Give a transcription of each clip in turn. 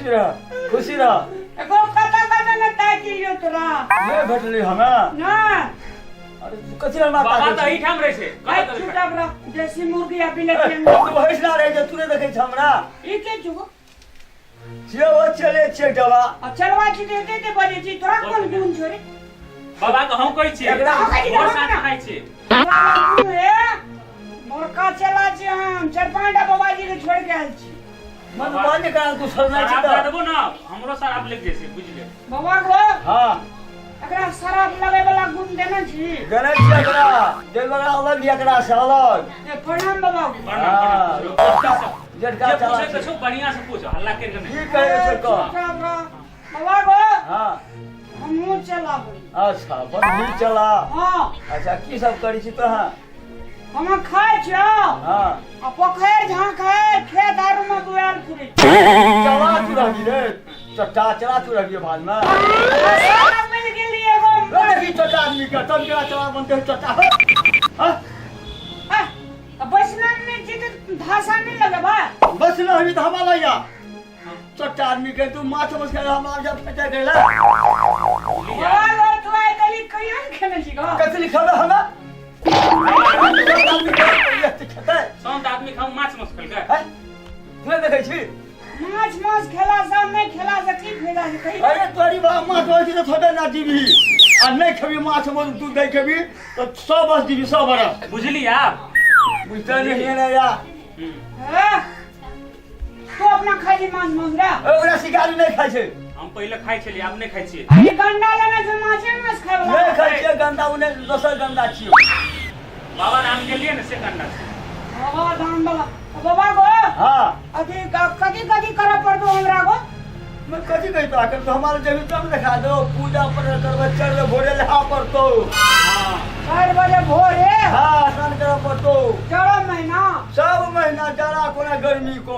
खुशी रह, खुशी रह। एगो कतऽ कतऽ ने ताकि लियौ तोरा। नहि भेटली हमरा। नहि। अरे तू कथी लए माता बाबा कहै तऽ छी? एहिठाम रहै छै। भाइ कतऽ चुपचाप रह, देसी मुर्गी आ बिलैत। ए, तू भैंसला रहै छै, तू नहि देखै छ हमरा? ई के छौ? छियै ओ, चले छियै डबा। आ चलवा छी तऽ एते एते बजै छी, तोरा कोन गुण छौ रे? बाबा के हम कहै छियै। एकरा- भोर साँझ खाइ छियै। तोरा गुण हे? बड़का चला छी हम, चारि पाँच टा बाबाजी के छोड़ि के आयल छी। मन बंद करा तू छोड़ना छी। शराब दऽ तऽ देबो ने, हमरो शराब लागि जाइ छै, बुझि ले। बाबा गो। हाँ। एकरा शराब लगे वाला गुण देने छी? देने छियै एकरा, देल वाला अलग, एकरा से अलग। ए, प्रणाम बाबा। प्रणाम, प्रणाम। हाँ, जेठका जे चला पूछे के छौ बढ़िया से पूछ, हल्ला करि के नहि। की कहै छै कह। चुपचाप रह। बाबा गो। हाँ। हमहूँ चलाबै। अच्छा, बंदी चला। हाँ। अच्छा, की सब करै छी तोहाँ? हम खाइ छियौ। हाँ। आ पोखरि झाँखरि खेत आरू मे बुआल फिरै छी। चला तू रहबी रे चट्टा, चला तू रहबी बाद में। साला बनि गेली एगो। रे देखी चट्टा आदमी के तब केना चला बनते चट्टा। हाँ। आ, बैसना नहि छी तऽ भाषा नहि लगेबै। बस न हमी तऽ हमरा लैया चट्टा आदमी के, तू माछ मछ खाय हमरा जब फेटे गेला। बाबा गो, तू आइ काल्हि कहिया ने खेने छी गो? कथी लिखल हमरा? खेतै। संत आदमी खाऊ माछ मांस खेलकै? हैं? तू नहि देखै छी? माछ मांस खेला से, नहि खेला से की फायदा छै, कही? अरे तोरी बा, माछ मांस तऽ थोड़े ना जीबी, आ नहि खेबी माछ मांस, दूध दही खेबी तऽ 100 वर्ष जीबी, 100 बरस। बुझली आब? बुझते नहीं है ना या। हे, तू अपना खाइ छी माछ मांस रे? ओकरा शिकारी नहि खाइ छै। हम पहिले खाइ छलियै, आब नहि खाइ छियै। ई गंडा लेने छै माछे मांस खाय वाला। नहि खाइ छियै गंदा, ओ नहि, दोसर गंदा छियौ। बाबा धाम गेलियै ने, से गंडा छै। बाबा धाम वाला। बाबा गो। हाँ। अथी कथी कथी करऽ पड़तौ हमरा गो? मैं कथी कही तोरा? कर तो हमारे जमीन तब देखा दो, पूजा पर करबै, चल भोरे लहा पड़तौ। हाँ। 4 बजे भोरे? हाँ, स्नान करऽ पड़तौ। 4 महीना? सब महीना, जाड़ा कोना गर्मी को।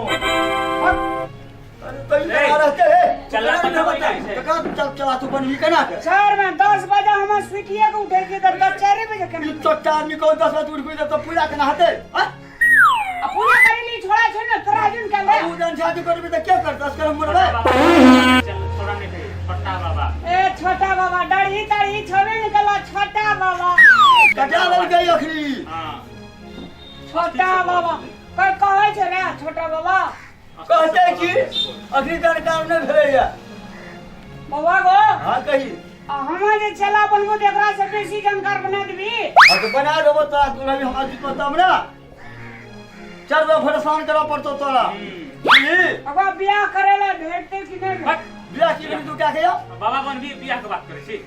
अरे तो ई ए, केना रहते हे? चलना केना बनबै बता? नहि छै। कका चल चला तू बनबी केना के? चार में 10 बजे हम सुतिए के उठै छियै तऽ 4 बजे केना? ई चोट्टा आदमी को 10 बजे उठ के तो पूजा केना हेतै? आँ? आ पूजा करे ली छोड़ा छै ने तोरा जुन के ले। आ उ जन शादी करबी तऽ के करतै? असगर हम मरबै? छोटा बाबा चल, छोड़ा नहि छै, छोटा बाबा। ए छोटा बाबा, दाढ़ी ताढ़ी छबे ने कला, छोटा बाबा। कटा देलकै अखनी। हाँ। छोटा बाबा कहै छै रे छोटा बाबा। कहते कि अखनी जानकार नहि भेलैया। बाबा गो। हाँ, कही। आ हमार जे चेला बनबो तऽ एकरा से बेसी जानकार बना देबी? हाँ तऽ बना देबो तोरा, तू रहबी हमरा जीतो तब ने। 4 बेर परेशान करऽ पड़तौ तोरा, बुझली? ओकरा बियाह करे ला भेटतै कि नहि? हट। बियाह की करबी तू क्या कहिया? बाबा बनबी, बियाह के बात करै छी।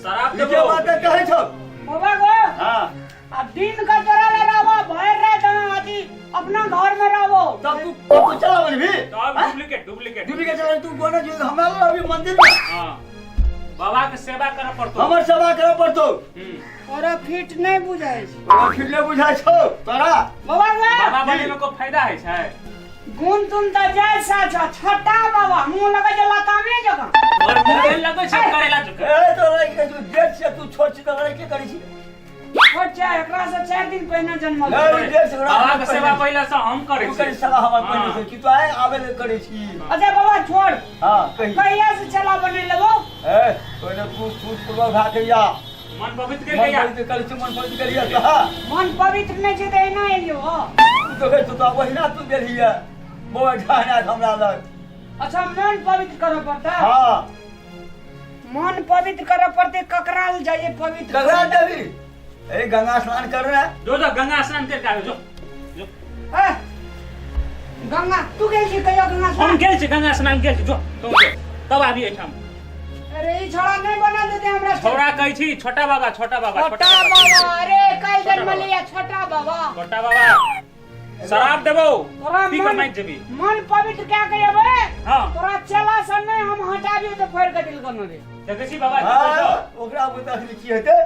शराब ई के देबो। बात कहै छौ? बाबा गो। हाँ। आ दिन का तोरा ला रहबो, भरि रात हम अथी अपना घर में रहबो। तब तू चला बनबी। तब डुप्लीकेट, डुप्लीकेट। डुप्लीकेट चला तू गोने जो हमरा रहबी मंदिर में। हाँ, बाबा के सेवा करऽ पड़तौ। हमर सेवा करऽ पड़तौ। तोरा फिट नहि बुझाइ छै। तोरा फिट नहि बुझाइ छौ तोरा। बाबा गो। बाबा बने में कोई फायदा है छै? गुण तुम तऽ जाय सा छौ छोटा बाबा, मुँह लगै छै लतामे जकाँ। और मुँह केहन लगै छै? करेला जकाँ। ए तोरा के तू जेठ छै, तू छोट छी तऽ के करै छी? छोट छै, एकरा से 4 दिन पहिने जन्मल नहीं, छै। जेठ छै, बाबा के सेवा पहिले से हम करै तू छी। करी सेवा हमर हाँ। पहिले से कि तू आए आबे ले करै छी? अच्छा बाबा, छोड़। हाँ, कही। कहिया से चला बने लेबो? ए पहिले तू सूत पूर्वक भा के या। मन पवित्र मन कर गया। पवित्र करै छी, मन पवित्र करिया कहा। मन पवित्र नहि छै तऽ एना एलियो हो। तू तो कहै छौ तऽ ओहिना तू गेलही बौआ ढाना हमरा लग। अच्छा, मन पवित्र करऽ पड़तै? हाँ। मन पवित्र करऽ पड़तै, ककरा लग जाइए पवित्र? ककरा देबी? ए गंगा स्नान कर रहे। जो जो, गंगा स्नान करके आयो, जो जो। ए, गंगा तू गेल छी कहियो गंगा हम स्नान? गेल छी, गंगा स्नान गेल छी। जो तू जो, तब आबी एहिठाम। अरे ई छोड़ा नहि बना देते हमरा। छोड़ा कहै छी, छोटा बाबा, छोटा बाबा। छोटा बाबा, अरे काल्हि जन्मलिया छोटा बाबा। छोटा बाबा, शराब देबो। तोरा पी के मन मारि जेबी। मन पवित्र क्या के अबे? हाँ। तोरा चेला से नहि हम हटाबियो तऽ फाड़ि के दिल कनो रे। देखै छी बाबा की कहै हाँ छौ? ओकरा बुते अखनी की हेतै?